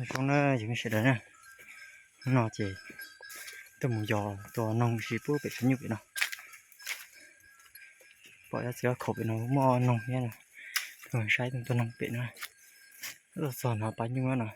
Zoo na cov phooj ywg sawv daws na, hnub no ces tuaj mus yos tua noog sis pub pem tshav nyuj pem no. Pom cov txiv khaum pem no muaj noog thiab no, tuaj saib tuaj tua noog pem no, tuaj txog no pab nyuj no.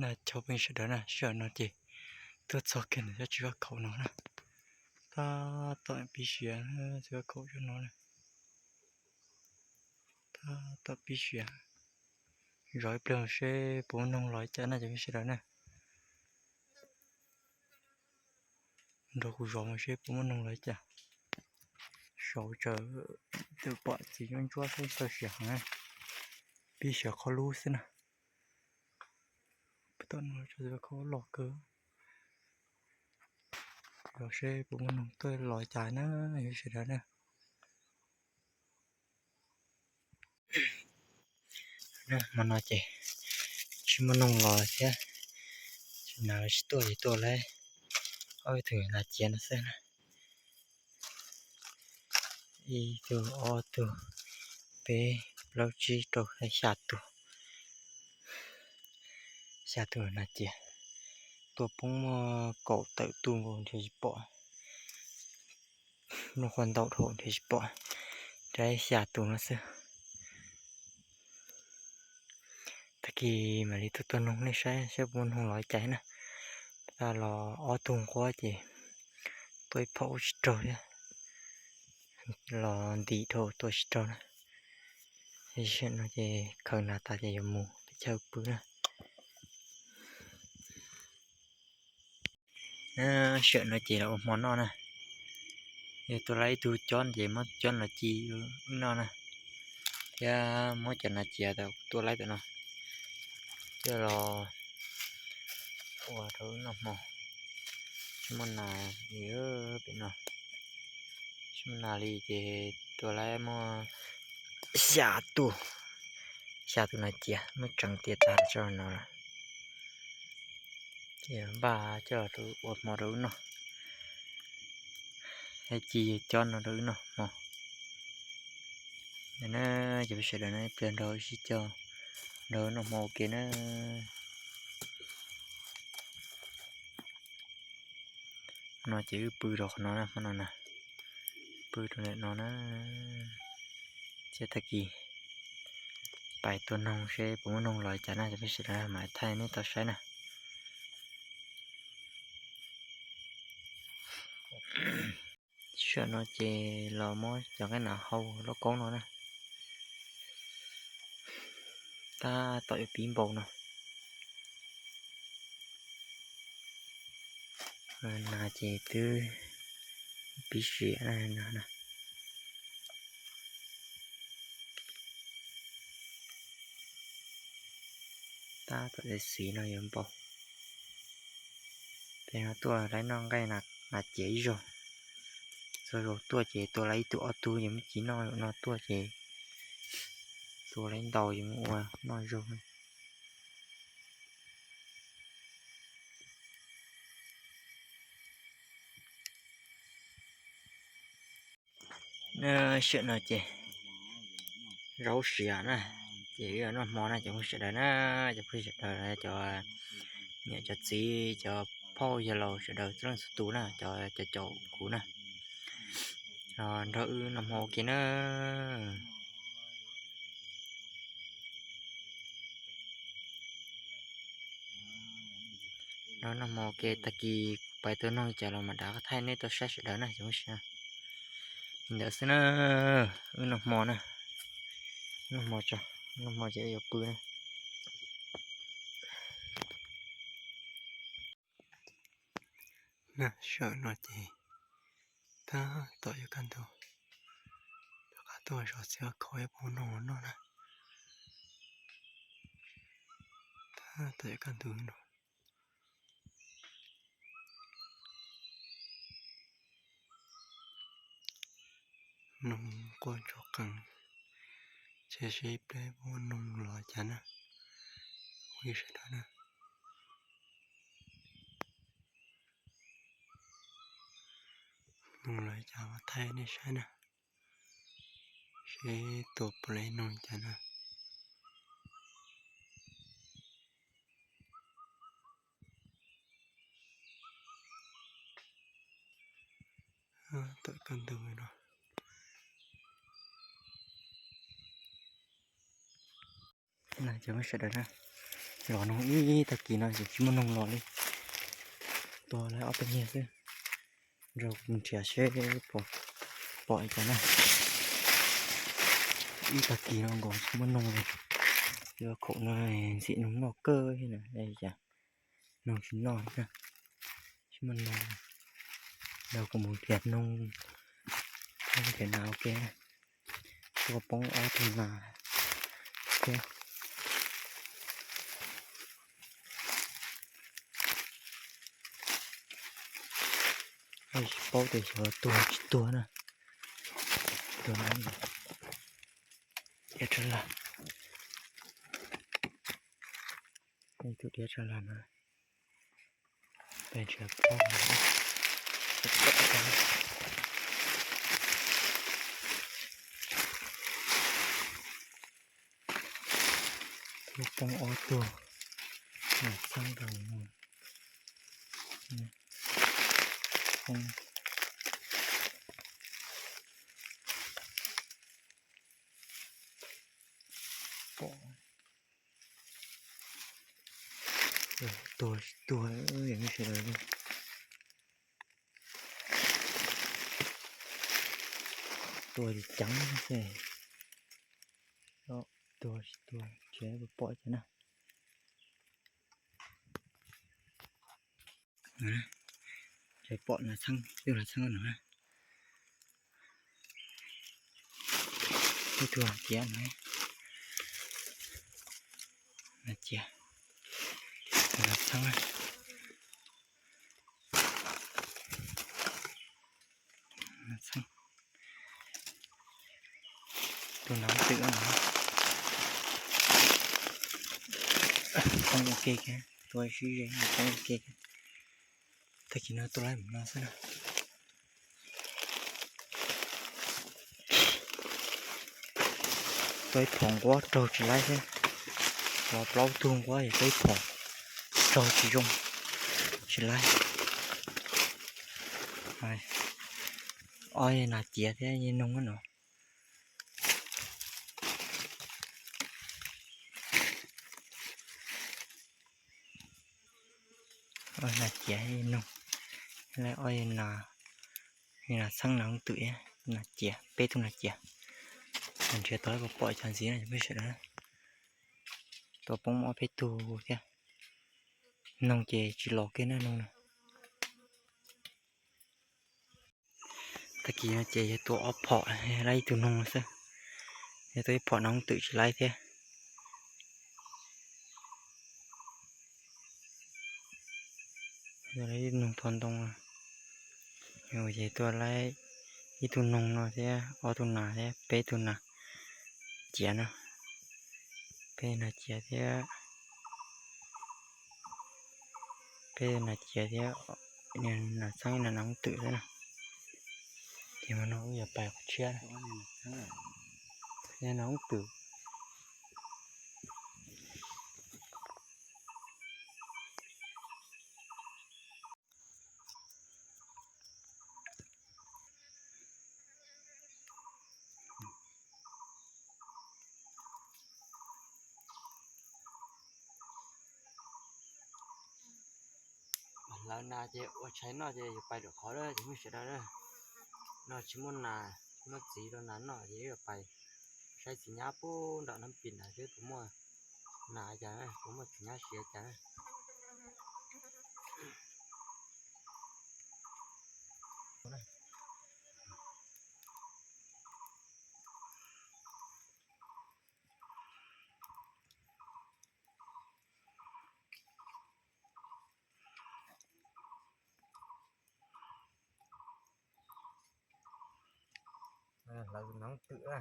Na cov phooj ywg sawv daws na, sij hawm no ces tuaj txog kiag ntawm cov txiv khaum no na, tab tom pib siav, txiv khaum cov no na, tab tom pib siav. Zov ib pliag seb puas muaj noog los li cas na cov phooj ywg sawv daws na. Nrog kuv zov mus seb puas muaj noog los li cas. Saum tsaws twb pom txiv ntsuab ntsuab xwb, txawj siav heev, pib siav qhov lub xwb na. Tom no txiv khaum loj kawg. Zov seb puas muaj noog tuaj los li cas na cov phooj ywg sawv daws na. Hmo no ces tsis muaj noog los thiab, tsis nas tsis tuaj ces tua lawm ob tug nas ciav no xwb na. Ib tug, ob tug, peb, plaub, tsib, rau, xya tus. Xya tus nas ciav, tua poob muaj kaum tawm tus nkaus nrhiav tsis pom. Muaj qhov ntau dhau nrhiav tsis pom, rau xya tus no xwb. Tag kis mam li tuaj tua noog nej saib saib puas muaj noog los li cas na. Tab los ob tug nquab ces tua ib phaum ua tsis raug thiab, los ntim dhau tua tsis raug na. Tam sim no ces khaws nas tas ces yuav mus peb caug pw na. Sij hawm no ces los ua hmo noj na. Yog tua lawm ib tug cob ces muab tus cob no ci wb noj na, thiab muab cov nas ciav uas kuv tua lawm tam no coj los ua rau wb noj hmo. Tsis muaj nas li pem no, tsis muaj nas li ces tua lawm muaj xya tus, xya tus nas ciav muab tseev tiav tas tso no lawm. Ces npaj coj los ua hmo rau wb noj, thiab ci cob no rau wb noj hmo. Na, cov phooj ywg sawv daws na, ib pliag nrog wb sib coj nrog wb noj hmo ua ke na. No ces wb pw rau qhov no na, hmo no na, pw rau ntawm no na. Thiab tag kis pais tua noog seb puas muaj noog los li cas na cov phooj ywg sawv daws, mam thaij nej tau saib na. Sij hawm no ces los muab cov nqaij nas hau lub koob no na. Tab tom yuav pib npau no. Nas ces twb pib siav no na. Tab tom xis no yuav npau. Peb no tuaj lawv noj nqaij nas ciav ib zaug. Txhua zaus tuaj ces tua lawm ib tug ob tug, yog muaj ci noj zaum no tuaj ces tua lawm ntau yuav mus ua noj zaug. Sij hawm no ces zaub siav na, ces wb noj hmo na cov phooj ywg sawv daws na, cov phooj ywg sawv daws, cov niam cov txiv cov phauj yawg laus sawv daws txhua leej txhua tus na, cov caum kuv na, nrog wb noj hmo ua ke na. Nrog noj hmo ua ke, tag kis kuv pais tua noog li cas los mam rov qab thaij nej tau saib sawv daws na cov phooj ywg. Li ntawd xwb na, wb noj hmo na, noj hmo tso, noj hmo ces yuav pw na. Sij hawm no ces tab tom yuav kaj ntug, rov qab tuaj zov txiv khaub ib puas noog noj na. Tab tom yuav kaj ntug no. Noog quaj ntsuag qees, ces seb ib pliag muaj noog los cas na, ib sawv daws na. Noog los cas los thaij nej saib na, seb tua puas li noog cas na. Tawm kaj ntug no. Cov sawv daws na, los noog ib tag kis no ces tsis muaj noog los li. Tua lawv ob peb niag xwb, nrog kuv nrhiav seb puas pom cas na. Ib tag kis no nkaus tsis muaj noog li, yuav khaum no ntxim noog noj kawg thiab na, cas noog tsis noj na, tsis muaj noog. Nrog kuv mus nrhiav noog, nrhiav nas ua ke, tuaj poob ob tug nas thiab. Tsis paub tias xyov tuag tsis tuag na. Tuag na, diav rag lag, ib tug diav rag lag na. Peb nrhiav pom, tuaj poob ob tug nas txheeb rau. Pom, tuag tsis tuag, sawv daws, tuag ceev xwb. Tuag tsis tuag tsis pom cas na. Tsis pom nas txheeb, ib tug nas txheeb no na. Ib tug nas ciav no, nas ciav, nas txheeb, nas txheeb. Tus nas twm no, poob ua ke, tua sib ze poob ua ke. Tag kis no tua laib mus no xwb na. Tua ib phom nquab raug tsis laib thiab. Tua plaub tug nquab es tua ib phom raug tsis zoo, tsis laib. Ob yog nas ciav thiab yog noog no. Nas ciav noog, ob yog nas txheeb nas twm, nas ciav, peb tug nas ciav. Nrhiav tau puas pom cov ntxiv no peb sawv daws. Tua poob ob peb tug thiab. Noog ces tsis los kiag na noog na. Tag kis no ces yog tua ob phom, laib ib tug noog xwb. Yog tua ib phom nas twm tsis laib thiab. Ib tug noog thov ntoo, ces tua laib ib tug noog no thiab ob tug nas thiab peb tug nas ciav no. Peb nas ciav thiab, peb nas ciav thiab, nas txheeb nas twm xwb na. Ces no wb yuav pais qhov tshiab, nas twm. Hlawv nas ces ua tshais noj ces yuav pais lwm qhov lawm ces mej sawv daws na. No tsis muaj nas tsis muaj txiv rau nas noj ces yuav pais saib txiv nyab puag nram Nab Pis ntawd seb puas muaj nas cas, puas muaj txiv nyab siav cas. Lawv hnoov twm na.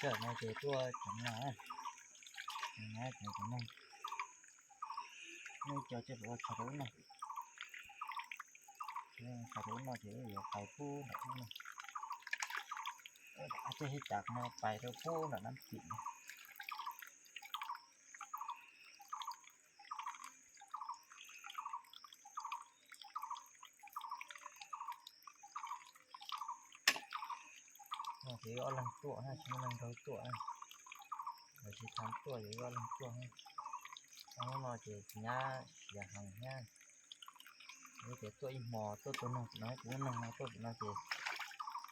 Cov no ces tuaj cov no, cov no, nej cov ces ua tshav rau ub no, tshav rau ub no ces yuav pais pub nram ub no, ces ib cas no pais rau pub nram nab tim no. No ces ob leeg tuaj na, tsis muaj neeg nrog tuaj na, lawv tsis tham tuaj ces ob leeg tuaj. Hnub no ces nyab siav heev thiab, ces tuaj ib hmo tuaj tus noog tim no, tus noog no tuaj tim no ces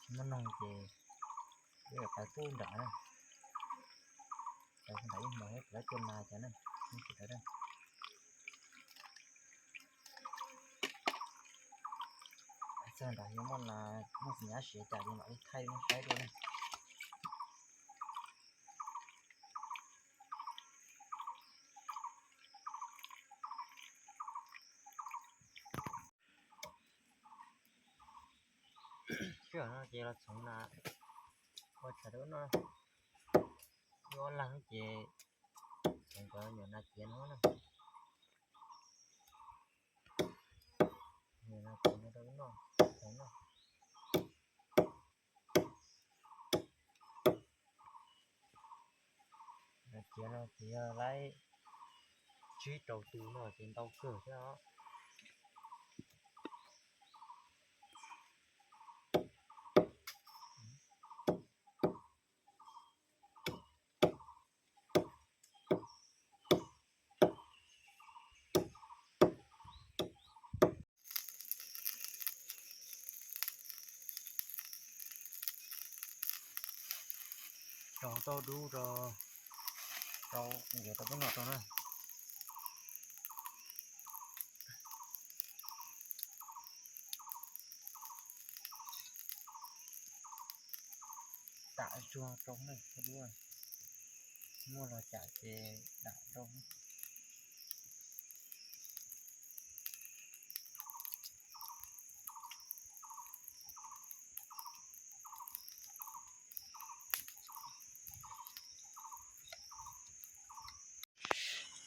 tsis muaj noog ces wb pais pub nram na, pais nram ib hmo thiab lawv tuaj na cov na, tsis tau. Txog nrad yuav muaj na, muaj txiv nyab siav cas li mam li thaij nej saib dua na. Sij hawm no ces los txhoov na, ua tshav rau ub no, ib ob leeg ces txhoov cov nyuam nas ciav no na. Nyuam nas ciav no rau ub no, txhoov no. Nas ciav no ces yog laib tsib rau tus no ces ntau kawg thiab os. Rau tau dub rau, rau, rau peb no rau na. Dam zuag rau na, muaj los cas ces dam rau.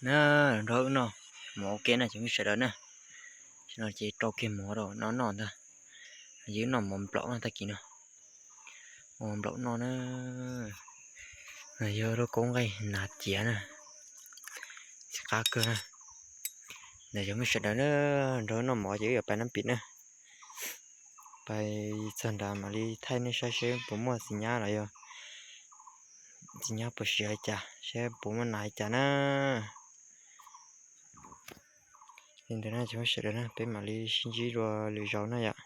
Na, nrog wb noj mov ua ke na cov phooj ywg sawv daws na. Tam sim no ces rau kiag mov rau no noj ntag. Yog wb noj mov nplaum no tag kis no. Mov nplaum noj na. Yog lub kaub nqaij nas ciav na. Txiv qab kawg na. Ntawd cov phooj ywg sawv daws na, nrog wb noj mov ces wb yuav pais nab pim na. Pais txog nrad mam li thaij nej saib seb puas muaj txiv nyab los yog txiv nyab puas siav li cas, seb puas muaj nas li cas na. Li ntawd na cov phooj ywg sawv daws na, peb mam li sib ntsib dua lwm zaus na yom.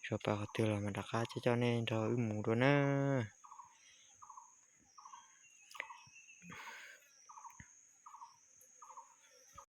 Zaum pais qhov twg los mam rov qab coj coj nej nrog wb mus dua na.